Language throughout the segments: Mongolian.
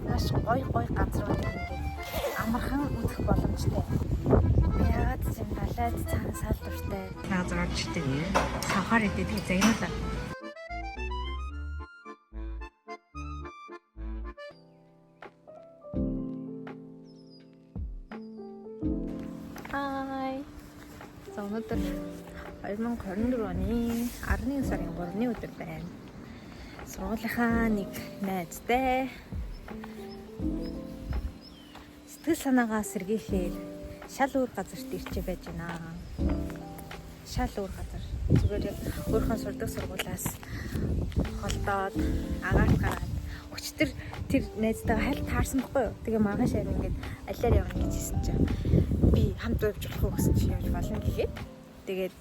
маш гоё гоё газруудыг ингээд амархан үзэх боломжтой. Би яагаад ч юм далайд цаана сал дуртай. Газар орж ирдэг. Савхаар идэдэг загнуулаа. Хай. За өнөөдөр 2024 оны 11 сарын 3-ны өдөр байна. Сургуулийнхаа нэг найзтай сэтгэл санаагаа сэргийхээр шал өөр газарт ирчээ байж байна. Шал өөр газар. Зүгээр яг өөрийнхөө сурдаг сургуулиас холдоод агаарт гараад өчтөр тэр найзтайгаа хальт таарсан бохгүй юу. Тэгээ маргааш харин ингээд алиар явна гэж хэлсэн чинь би хамт явж болох уу гэсэн чинь явж болно гэхэд тэгээд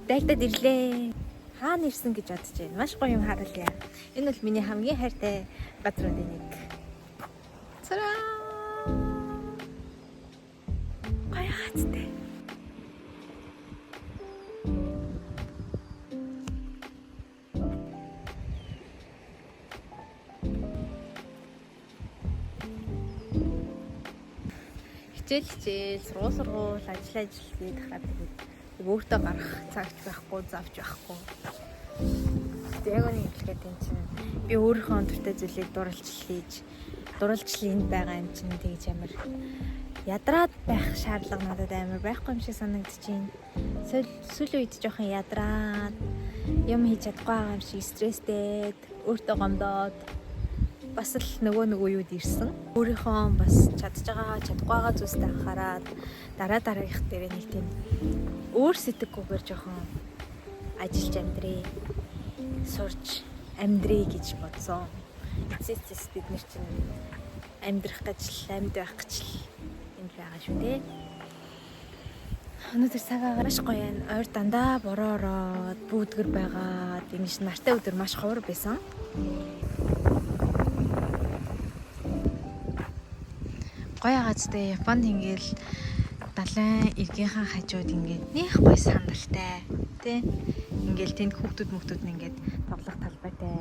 дайртад ирлээ. Хаана ирсэн гэж бодож байна. Маш гоё юм харуулъя. Энэ бол миний хамгийн хайртай газруудын нэг. Цараа! Гоё хацтай. Хичээл хичээл, сургууль сургууль, ажил ажил гээд хахад тэгээд өөртөө гарах цагч байхгүй, завч байхгүй. Гэтэ яг үнийг хэлэхэд энэ чинь би өөрийнхөө дуртай зүйлийг дурлал хийж, дурлал энд байгаа юм чинь тэгж амар ядраад байх шаардлага надад амар байхгүй юм шиг санагдчихээн. Сүүлийн үед жоохон ядраад юм хийж чадахгүй байгаа юм шиг стресстэй, өөртөө гомдоод бас л нөгөө юуд ирсэн. Өөрийнхөө бас чадж байгаа, чадахгүй байгаа зүйлстэй анхаарад дараа дараагийнх дээр нэг тийм өөр сэтгэхгүйгээр жоохон ажиллаж амьдрээ, сурч амьдрээ гэж бодсон. Эцэс бид нар чинь амьдрах гэж л, амьд байх гэж л энд байгаа шүү дээ. Өнөөдөр цаг агаар маш гоё байна. Ойр дандаа бороо ороод, бүүдгэр байгаад, ингэж нартай өдөр маш ховор байсан. Гоё агацтай Японд ингээл далайн эргийнхаа хажууд ингээд нэх гоё сандалтай тий. Ингээл тэнд хүүхдүүд мөхтүүд нь ингээд тоглох талбайтай.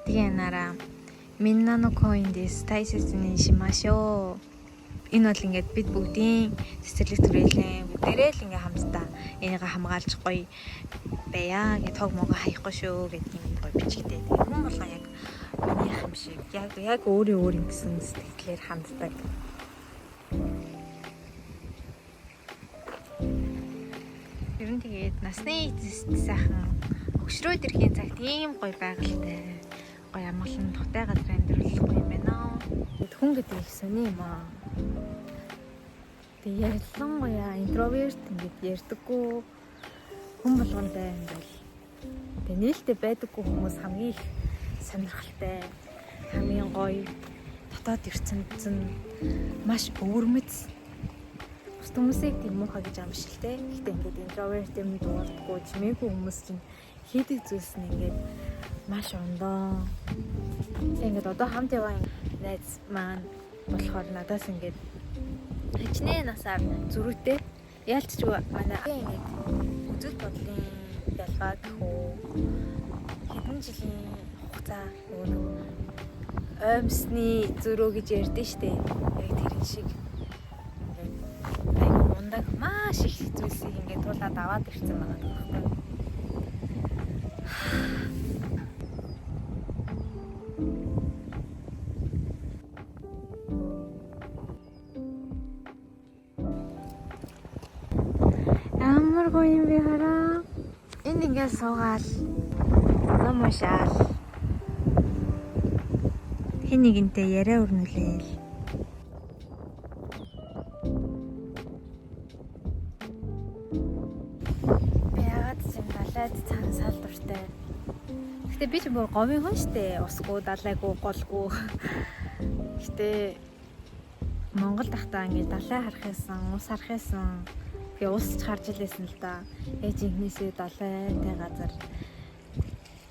Тэгээ нараа минна но коин дэс тайсэцүний шимашоо. Энэ бол ингээд бид бүгдийн цэцэрлэг түрээлэн бүгдээрээ л ингээд хамтдаа энийгээ хамгаалж гоё байя гэж тог могоо хаяхгүй шүү гэдэг юм гоё бичигтэй. Тэгээ хүн болгон яг минийх юм шиг яг өөрийн өөр юм гэсэн сэтгэлээр ханддаг. Ер нь тэгээд насны эцэст сайхан хөгшрөөд ирэхийн цагт ийм гоё байгальтай гоё амгалан тухтай газар амьдрал гоё юм байна. Хүн гэдэг их сони юм аа. Тэгээд ялангуяа интроверт ингээд ярьдаггүй хүн болгондоо ингээл тэгээд нээлттэй байдаггүй хүмүүс хамгийн их сонирхолтой, хамгийн гоё дотоод ертөнц нь маш өвөрмөц. Бус хүмүүсийг тийм муухай гэж юм шиг л те. Гэхдээ ингээд интроверт юм дуурдаггүй, чимээгүй хүмүүс чинь хийдэг зүйлс нь ингээд маш ондоо. Тэг ингээд одоо хамт яваа найз маань болохоор надаас ингээд хичнээн насаар зөрүүтэй. Ялч ч манай ингээд үзэл бодлын ялгаа гэх үү хэдэн жилийн хугацаа нөгөө нэг оймсны зөрөө гэж ярьдэн штэ. Яг тэрэн шиг ингээд айгу мундаг маш их зүйлсийг ингээд туулаад аваад ирсэн байгаа байхгүй. Ямар гоё юм бэ хараа. Энд ингээд суугаал ном уншаал хэн нэгэнтэй яриа өрнүүлээл. Би яагаад ч юм далайд цаана сал дуртай. Гэтэ би ч бүр говийн хүн штэ. Усгүй, далайгүй, голгүй. Гэтэ Монгол тахтаа ингээд далай харах байсан, ус харах байсан. Би ус ч харж илээсэн л да. Ээж инхнээсээ далайтай газар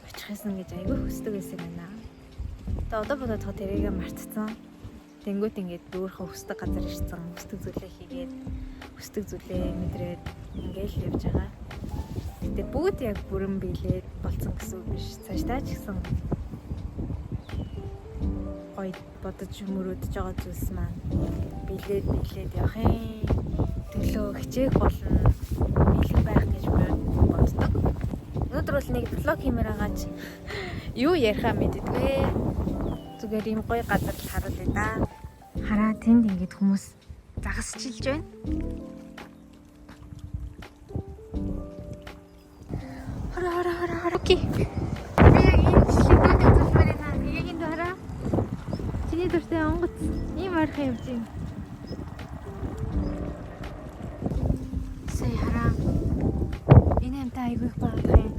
очих байсан гэж айгүй хүсдэг байсан юм байна. Тэгээ одоо бодоод тэрийгэ мартцсан. Тэнгүүт ингээд өөрийнхөө хүсдэг газар ирсэн, хүсдэг зүйлээ хийгээд, хүсдэг зүйлээ мэдрээд ингээд л явж байгаа. Гэтэ бүгд яг бүрэн биелээд болцсон гэсэн үг биш. Цаашдаа ч гэсэн Гоё бодож мөрөөдөж байгаа зүйлс маань биелээд биелээд явах юм. Төлөө хичээх болно. Бэлэн байх гэж боддог. Өнөөдөр бол нэг vlog хиймээр байгаач юу ярихаа мэддэггүй. Зүгээр ийм гоё газар л харуулъя да. Хараа тэнд ингээд хүмүүс загасчилж байна. Хараа хараа хараа хараа. Окей. Би яг энэ жилийн дүүний үзүүлмээр байна. Яг энэ хараа. Чиний дуртай онгоц ийм ойрхон явж байна. Сая хараа. Энэ амтаа айгүй их багадах юм.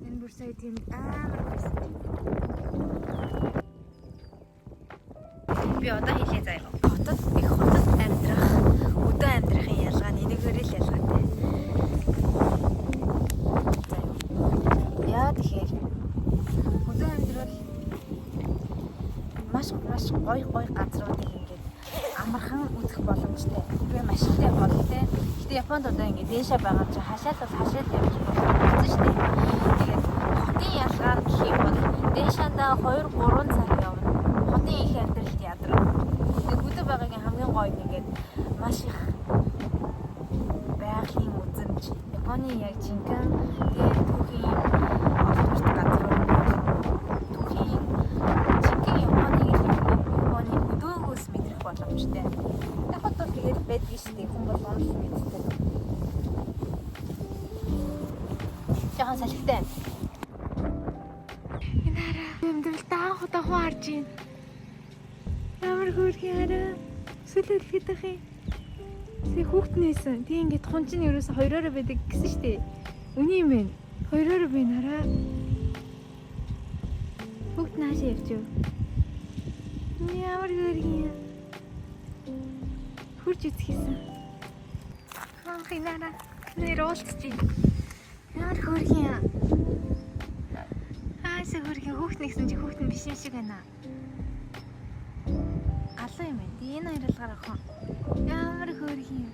Энэ бүр сая тийм амар байсан. Би одоо хэлээ заяа. Хотод их хотод амьдрах, өдөө амьдрахын ялгаа нь энэгээр л ялгаатай. Заяа. Яа тэгэхээр өдөө амьдрал маш маш гоё гоё газруудыг ингээд амархан үзэх боломжтой. Би машинтай бол тэ. Гэтэ Японд одоо ингээд 電車 байгаа чинь хашаал бол хашаал явж болох гэсэн шүү дээ. Тэгээд хотын ялгаа нь гэх юм бол 電車-ндаа 2 3 цаг явна. Хотын их амьдралд ядрав. Тэгээд хөдөө байгаагийн хамгийн гоё нь ингээд маш их байгалийн үзэмж, Японы яг жинхэнэ тэгээд түүхийн олдворт газрууд, түүхийн жинхэнэ Японыг л Японы хөдөөгөөс мэдрэх боломжтой. Яг хот бол тэгээд байдгийн шүү дээ. Хүн болгоно л мэддэг. Жохон салхитай. Энэ хараа амьдрал анх удаа хүн харж байна. Ямар хөөрхөн хараа. Сүлээ дэлгэдэх юм. Сая хүүхэд нээсэн. Тэг ингээд хун чинь ерөөсө хоёроороо байдаг гэсэн шүү дээ. Үний юм байна. Хоёроороо байна хараа. Хүүхэд наашаа явж юу? Ямар хөөрхөн юм. Хурж үзэх хийсэн. Ханх инара. Нэр уулзч байна. Ямар хөөрхөн юм. Аасаа хөөрхөн хүүхэд нэгсэн чи хүүхэд нь биш юм шиг байна. Галуу юм байна. Энэ хоёрлгаар ах. Ямар хөөрхөн юм.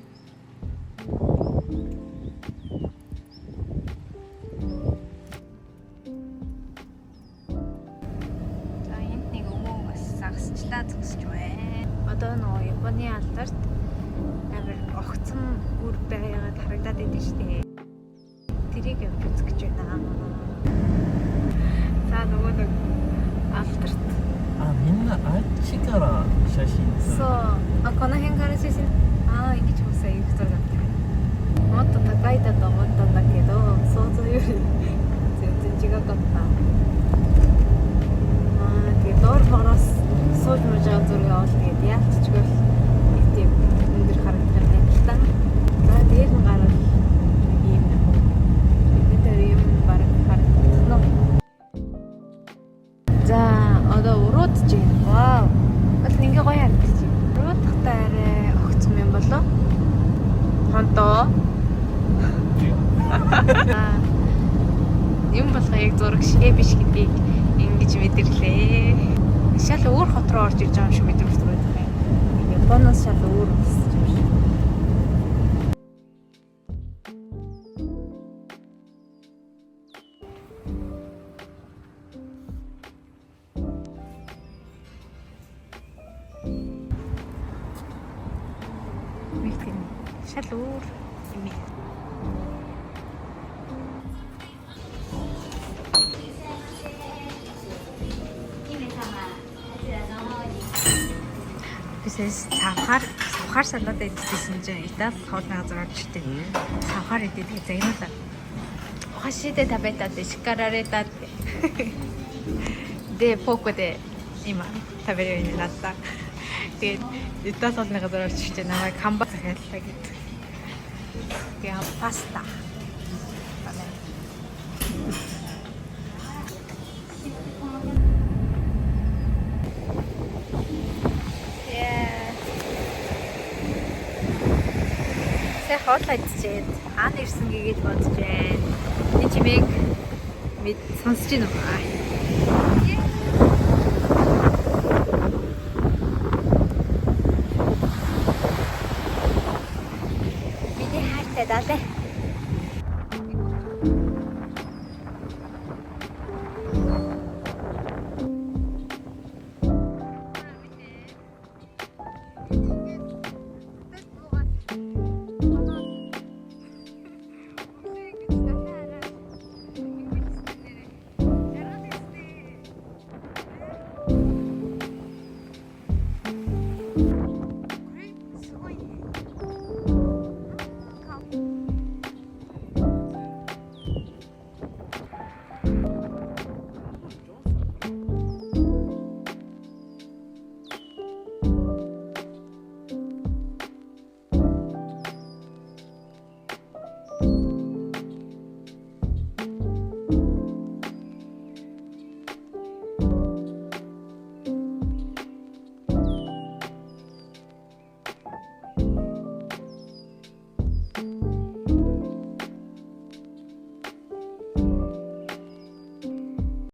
За энд нэг өвөө бас загасчлаа зогсож байна. Одоо нөгөө Японы алдарт амар огцон үр байгаад харагдаад идэв шүү дээ. Тэрийг явж үзэх гэж байна. За нөгөө нэг алдарт あ、みんなあっちから写真撮る。そう。あ、この辺から写真。ああ、ингэж хүмүүс аяг зураг авдаг. もっと高いだと思ったんだけど、想像より全然違かった。Аа, тэгээ доор бороос сууж мууж байгаа зураг авал тэгээд яалтчгүй л нэг тийм өндөр харагдах юм байна л та. За дээр нь гарвал нэг ийм нэг бид тэр юм баг харагдах нь. За одоо уруудж байна. Вау. Бол ингээ гоё харагдаж байна. Уруудахтаа арай огцом юм болов. Хонтоо. Аа, юм болгоо яг зураг шигэ биш гэдгийг ингэж мэдэрлээ. Шал өөр хот руу орж ирж байгаа юм шиг мэдрэмж төрөөд байгаа юм. Японоос шал өөр улс юм шиг. Нэг тийм шал өөр юм юм. Бисээс цавхаар цавхаар салат идчихсэн чинь Итали хоолны газар орж иртээ. Цавхаар идээд тэгээ загнуулаа. お箸で食べたって叱られたって。で、フォークで今食べるようになった。Тэгээд Итали хоолны газар орж иртээ намайг хамбаа захиаллаа гэдэг. Тэгээ паста. Байна. Yeah. Сая хоол идчихэд хаана ирсэн гэгээд бодож байна. Энэ чимээг мэд сонсож байна уу?